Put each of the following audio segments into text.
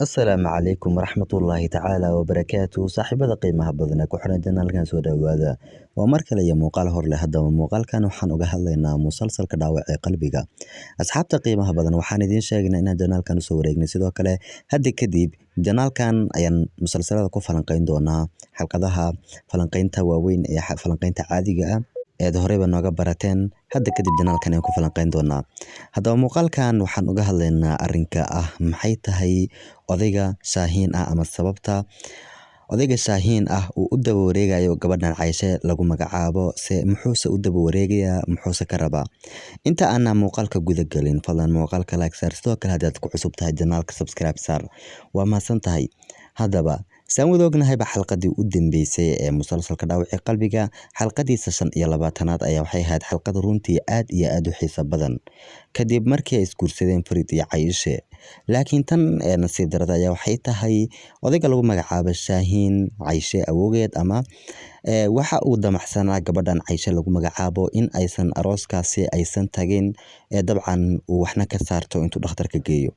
Asalaamu calaykum waraxmatullaahi tacaala wabarakaatuh. Saaxiibada qiimaha badan ee ku xiran janaalkan, soo dhowaada. Waa mar kale iyo muuqaal hor leh. Haddaba muuqaalkan waxaan uga hadlaynaa musalsalka Dhaawac ee Qalbiga. Asxaabta qiimaha badan, waxaan idiin sheegnay inaan janaalkan usoo wareegnay. Sidoo kale hadda kadib janaalkan ayaan musalsalada ku falanqeyn doonaa, xalqadaha falanqeynta waaweyn ee falanqeynta caadiga ah eed horeyba nooga barateen, hadda kadib janaalkan ayaan ku falanqeyn doonaa. Haddaba muuqaalkan waxaan uga hadlaynaa arrinka ah maxay tahay odayga Shaahiin ah ama sababta odayga Shaahiin ah uu u daba wareegayo gabadhan Cayshe lagu magacaabo, se muxuuse u daba wareegayaa, muxuuse ka rabaa? Inta aanan muuqaalka guda gelin, fadlan muuqaalka like saar. Sidoo kale haddaad ku cusub tahay janaalka, subscribe saar. Waa mahadsan tahay. Haddaba saan wada ognahayba, xalqadii u dambeysay ee musalsalka Dhaawacii Qalbiga, xalqadiisa 25aad ayaa waxay ahayd xalqad runtii aad iyo aad u xiiso badan, kadib markii ay isguursadeen Farid iyo Cayshe. Laakiin tan ee nasiib darada ayaa waxay tahay odayga lagu magacaabo Shaahiin, Cayshe awowgeed, ama waxa uu damacsanaa gabadhan Cayshe lagu magacaabo in aysan arooskaasi aysan tagin, ee dabcan uu waxna ka saarto intuu dhakhtarka geeyo.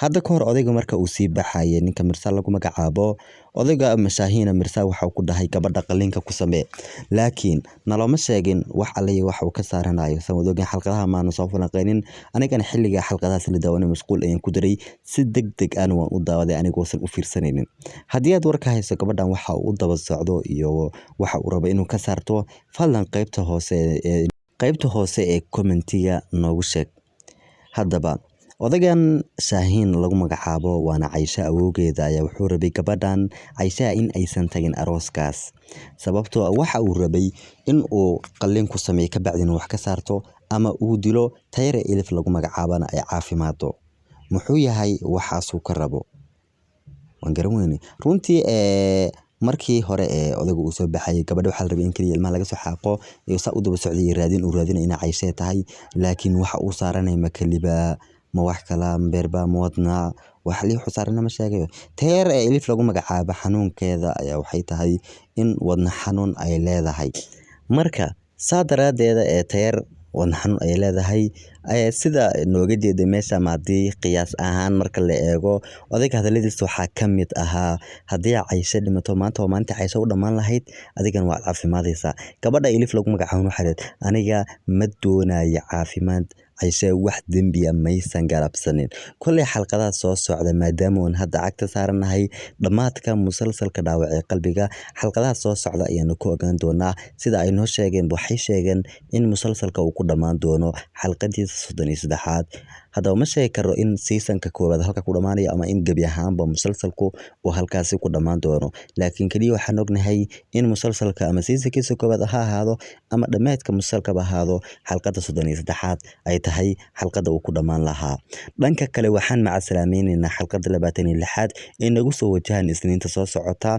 Hadda ka hor odayga marka uu sii baxayay, ninka Mirsa lagu magacaabo, odayga Shaahiina Mirsa waxa uu ku dhahay, "Gabadha qalliinka ku samee." Laakiin nalooma sheegin wax alle iyo wax uu ka saaranayo. San wada ogeen, xalqadaha maana soo falanqeynin. Anigana xilliga xalqadahaas la daawanay mashquul ayaan ku jiray, si deg deg ahna waan u daawaday anigoosan u fiirsanaynin. Haddii aad warka hayso gabadhan waxa uu u daba socdo iyo waxa uu rabo inuu ka saarto, fadlan qaybta hoose ee commentiga noogu sheeg. Haddaba odagan Shaahiin lagu magacaabo, waana Cayshe awowgeeda, ayaa wuxuu rabay gabadhan Cayshaha in aysan tagin arooskaas, sababtoo ah waxa uu rabay in uu qalliin ku sameeyo, kabacdina wax ka saarto ama uu dilo, Tayare Elif lagu magacaabana ay caafimaado. Muxuu yahay waxaasuu ka rabo? Waan garan weyne runtii. Markii hore ee odayga uu soo baxayay, gabadha waxaa la rabay in kaliya ilmaha laga soo xaaqo iyo saa u daba socday iyo raadin uu raadinayo inay Cayshe tahay. Laakiin waxa uu saaranay ma kaliba, ma wax kala, ma beerba, ma wadnaa, wax lii wuxuu saarana ma sheegayo. Teer ee Elif lagu magacaabo xanuunkeeda ayaa waxay tahay in wadna xanuun ay leedahay. Marka saa daraadeeda ee Teer wadna xanuun ay leedahay, sida nooga jeeda meesha, ama haddii qiyaas ahaan marka la eego, odayga hadalladiisa waxaa ka mid ahaa, "Haddii Cayshe dhimato maanta, waa maalinta Cayshe u dhammaan lahayd, adigana waad caafimaadaysaa." Gabadha Elif lagu magacaabo waxay leedahay, "Aniga ma doonayo caafimaad, Cayshe wax dembi ah maysan galabsanin." Kolley xalqadaha soo socda, maadaama uun hadda cagta saaranahay dhammaadka musalsalka Dhaawacee Qalbiga, xalqadaha soo socda ayaanu ku ogaan doonaa. Sida ay noo sheegeen, waxay sheegeen in musalsalka uu ku dhammaan doono xalqadiisa 33aad. Haddaba ma sheegi karo in seasonka koowaad halka ku dhammaanayo ama in gebi ahaanba musalsalku uu halkaasi ku dhammaan doono, laakiin kaliya waxaan ognahay in musalsalka ama seasonkiisa koowaad ha ahaado ama dhammaadka musalsalkaba ahaado, xalqadda 33aad ay tahay xalqadda uu ku dhammaan lahaa. Dhanka kale waxaan macasalaamaynaynaa xalqadda 26aad ee nagu soo wajahan Isniinta soo socota.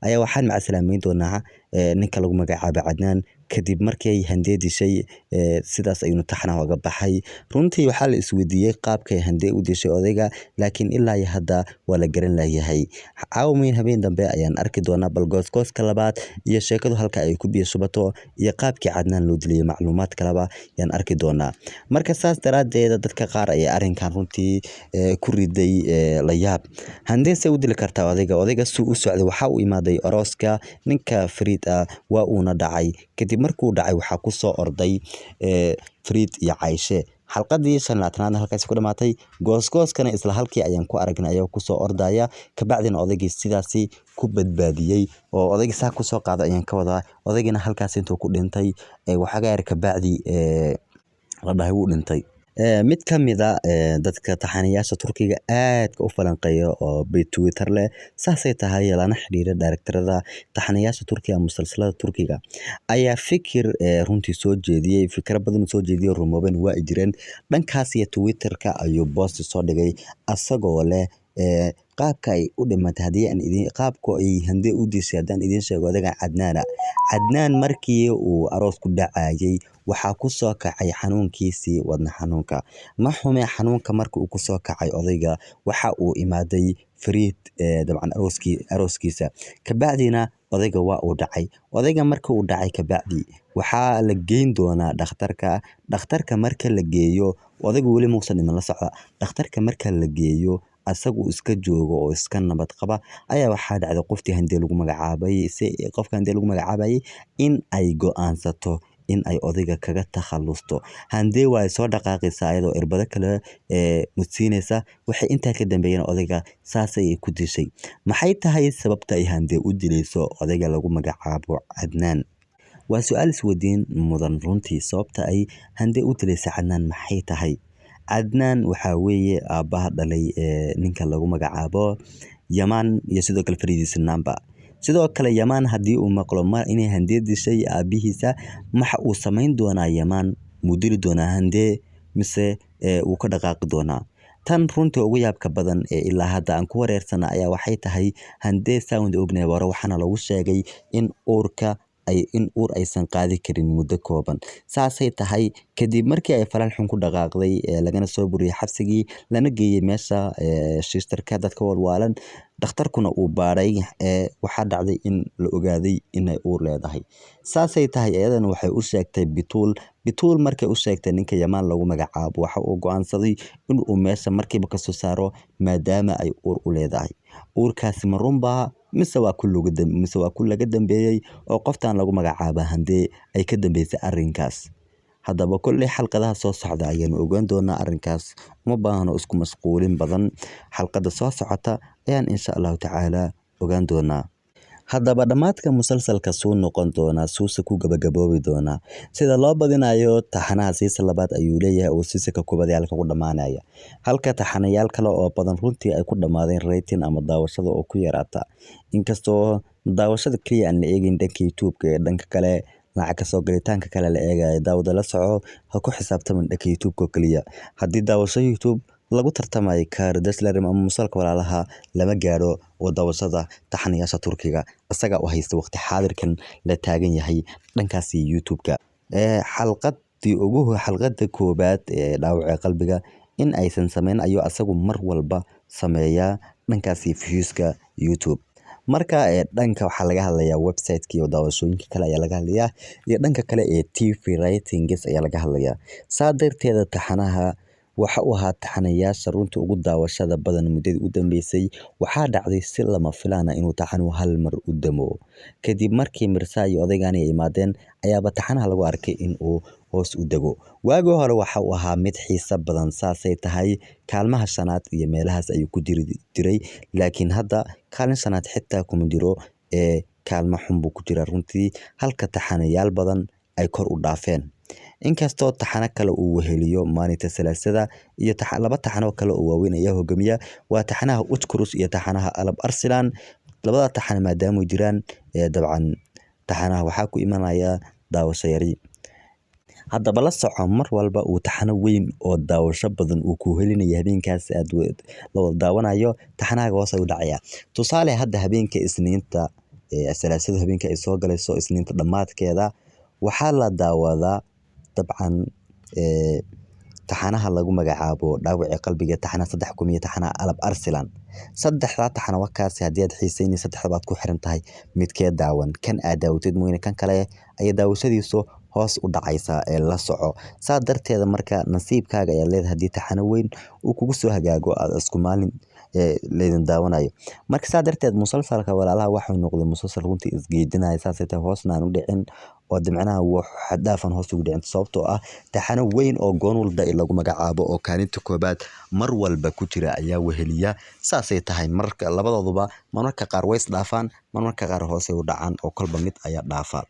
Ayaa waxaan macasalaameyn doonaa ninka lagu magacaabo Cadnaan, kadib markii ay Handee dishay. Sidaas ayuuna taxnaha oga baxay. Runtii waxaa la isweydiiyey qaabkay Handee u dishay odayga, laakiin ilaa iyo hadda waa la garan layahay. Caawameyn habeen dambe ayaan arki doonaa bal goosgooska labaad iyo sheekadu halka ay ku biyo shubato iyo qaabkii Cadnaan loo diliyay, macluumaad kaleba yaan arki doonaa. Marka saas daraaddeeda dadka qaar ayaa arrinkan runtii ku riday la yaab. Handee see u dili kartaa odayga? Odayga suu u socday waxaa uu imaaday arooska ninka Fariid ah, waa uuna dhacay. Kadib markuu dhacay, waxaa ku soo orday Fariid iyo Cayshe. Xalqadii 25aadna halkaasi ku dhamaatay. Goosgooskana isla halkii ayaan ku aragnay ayagoo kusoo ordaya, kabacdina odaygii sidaasi ku badbaadiyey oo odaygii saa kusoo qaaday ayaan ka wadaa. Odaygiina halkaas intuu ku dhintay waxoogaa yar kabacdi la dhahay wuu dhintay. Mid ka mid a dadka taxanayaasha Turkiga aadka u falanqeeya oo Twitter leh, saasay tahay lana xiriira directorada taxanayaasha Turkiga, musalsalada Turkiga, ayaa fikir runtii soo jeediyey. Fikra badan soo jeediyey, rumooben waa ay jireen. Dhankaas iyo Twitterka ayuu post soo dhigay asagoo leh, qaabka ay u dhimatay haddii aan idin, qaabka ay Hande u dishay haddaan idiin sheego odagan Cadnaana. Cadnaan markii uu aroos ku dhacayay waxaa ku soo kacay xanuunkiisii wadna xanuunka. Ma xume, xanuunka marka uu kusoo kacay odayga, waxa uu imaaday Fariid, dabcan arooskiisa. Kabacdina odayga waa uu dhacay. Odayga marka uu dhacay kabacdi waxaa la geyn doonaa dhakhtarka. Dhakhtarka marka la geeyo, odayga weli muusan dhiman, la socda. Dhakhtarka marka la geeyo Asagu iska joogo oo iska nabad qaba ayaa waxaa dhacday qoftii Handee lagu magacaabay, si qofka Handee lagu magacaabayay in ay go'aansato in ay odayga kaga takhalusto. Handee waa soo dhaqaaqaysaa ayadoo irbado kale ee mudsiinaysa. Waxay intaa ka dambeeyeen odayga saasay ku dishay. Maxay tahay sababta ay Handee u dilayso odayga lagu magacaabo Cadnaan? Waa su'aal isweydiin mudan runtii. Sababta ay Handee u dilaysa Cadnaan maxay tahay? Cadnaan waxaa weeye aabbaha dhalay ee ninka lagu magacaabo Yamaan iyo sidoo kale Faridiisa Namba. Sidoo kale Yamaan haddii uu maqlo ma inay Handee dishay aabbihiisa, maxa uu samayn doonaa Yamaan? Muu dili doonaa Handee mise wuu ka dhaqaaqi doonaa? Tan runtii ugu yaabka badan ee ilaa hadda aan ku wareersana ayaa waxay tahay Handee saan wada ognahay hore waxaana lagu sheegay in uurka ay in uur aysan qaadi karin muddo kooban. Saasay tahay kadib markii ay falal xun ku dhaqaaqday lagana soo buriyay xabsigii lana geeyay meesha shiistarka dadka walwaalan, dhakhtarkuna uu baadhay, waxaa dhacday in la ogaaday inay uur leedahay. Saasay tahay iyadana waxay u sheegtay Bituul. Bituul markay u sheegtay ninka Yamaan lagu magacaabo, waxa uu go'aansaday in uu meesha markiiba ka soo saaro maadaama ay uur u leedahay. Uurkaasi ma runbaa mise waa ku lagu mise waa ku laga dambeeyay oo qoftan lagu magacaabo Handee ay ka dambeysay arrinkaas? Haddaba kolley xalqadaha soo socda ayaanu ogaan doonaa arrinkaas. Uma baahno isku mashquulin badan. Xalqada soo socota ayaan insha Allahu tacaala ogaan doonaa. Haddaba dhammaadka musalsalka suu noqon doonaa, suuse ku gabagaboobi doonaa? Sida loo badinayo taxanaha season labaad ayuu leeyahay oo seasonka koowaad ee halka ku dhammaanaya, halka taxanayaal kale oo badan runtii ay ku dhammaadeen rating ama daawashada oo ku yaraata. Inkastoo daawashada kaliya aan la eegin dhanka YouTube-ka ee dhanka kale lacag kasoo galitaanka kale la eegayo, daawada la soco, ha ku xisaabtamin dhanka YouTube-ka oo kaliya. Haddii daawasho YouTube lagu tartamayo, Kardeşlerim ama musalka walaalaha lama gaadho oo daawashada taxanayaasha Turkiga isaga u haysta waqti xaadirkan la taagan yahay dhankaasi YouTube-ka. Xalqadii ugu xalqada koobaad ee dhaawaca qalbiga in aysan sameyn ayuu asagu mar walba sameeyaa dhankaasi views-ka YouTube. Marka dhanka waxaa laga hadlayaa website-ka iyo daawashooyinka kale ayaa laga hadlayaa, iyo dhanka kale ee TV ratings ayaa laga hadlayaa. Saa darteeda taxanaha waxa uu ahaa taxanayaasha runtii ugu daawashada badan muddadii u dambeysay. Waxaa dhacday si lama filaan ah inuu taxanuhu hal mar u damo. Kadib markii Mirza iyo odaygani ay yimaadeen ayaaba taxanaha lagu arkay in uu hoos u dego. Waagii hore waxa uu ahaa mid xiiso badan, saasay tahay kaalmaha shanaad iyo meelahaas ayuu ku jiri jiray, laakiin hadda kaalin shanaad xitaa kuma jiro, ee kaalmo xun buu ku jiraa runtii, halka taxanayaal badan ay kor u dhaafeen. Inkastoo taxano kale uu weheliyo maalinta Salaasada iyo laba taxano kale oo waaweyn ayaa hogaamiya, waa taxanaha Uçkurus iyo taxanaha Alp Arslan. Labada taxane maadaama ay jiraan, dabcan taxanaha waxaa ku imanaya daawasho yari. Haddaba la soco, mar walba uu taxano weyn oo daawasho badan uu ku helinayo habeenkaas aad la wada daawanayo, taxanaha hoos ayuu dhacayaa. Tusaale hadda habeenka Isniinta, Salaasada habeenka ay soo galayso Isniinta dhammaadkeeda, waxaa la daawadaa dabcan taxanaha lagu magacaabo dhaawaca qalbiga, taxanaha 3 kum iyo taxanaha Alp Arslan. Saddexdaa taxana wakaasi haddii aad xiiseynayso saddexda baad ku xiran tahay midkee daawan, kan aad daawatid mooyane kan kale ayay daawashadiisu hoos u dhacaysaa ee la soco. Saa darteeda marka nasiibkaaga ayaad leedahay haddii taxano weyn uu kugu soo hagaago aad isku maalin leydin daawanayo. Marka saa darteed musalsalka walaalaha waxuu noqday musalsal runtii isgeedinaya, saasay tahay hoosna aan u dhicin oo dimcnaha wax xad dhaaf aan hoos ugu dhicin, sababtoo ah taxano weyn oo Gonulda lagu magacaabo oo kaalinta koobaad mar walba ku jira ayaa weheliya. Saasay tahay marka labadooduba marmarka qaar way is dhaafaan, marmarka qaar hoos ay u dhacaan oo kolba mid ayaa dhaafa.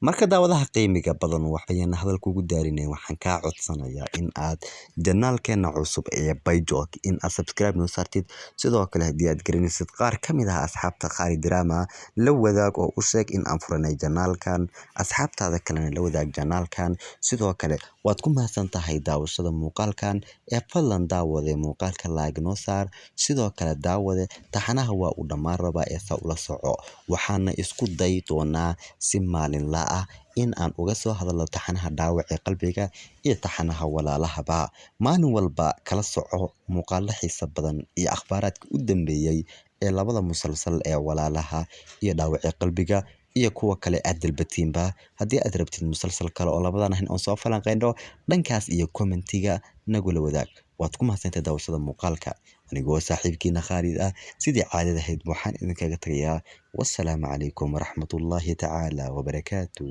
Marka daawadaha qiimiga badan, waxbayna hadal kugu daarinay, waxaan kaa codsanayaa in aad channelkeena cusub ee Bayjok in aad subscribe noo saartid. Sidoo kale haddii aad garanaysid qaar ka mid ah asxaabta Qaali Drama, la wadaag oo u sheeg in aan furanay channelkan, asxaabtaada kalena la wadaag channelkan. Sidoo kale waad ku mahadsan tahay daawashada muuqaalkan ee fadlan daawade muuqaalka like noo saar. Sidoo kale daawade taxanaha waa uu dhammaan rabaa ee saa ula soco. Waxaana isku dayi doonaa si maalinla ah in aan uga soo hadalno taxanaha dhaawaca qalbiga iyo taxanaha walaalahaba. Maalin walba kala soco muuqaalo xiiso badan iyo akhbaaraadka u dambeeyay ee labada musalsal ee walaalaha iyo dhaawaca qalbiga iyo kuwa kale aad dalbatiinba. Haddii aad rabtid musalsal kale oo labadan ahin oon soo falanqeyno, dhankaas iyo commentiga nagula wadaag. Waad ku mahadsantahay daawashada muuqaalka. Anigoo saaxiibkiina Khaalid ah, sidii caadada ahayd waxaan idinkaga tagayaa wassalaamu calaykum waraxmatullaahi tacaala wabarakaatu.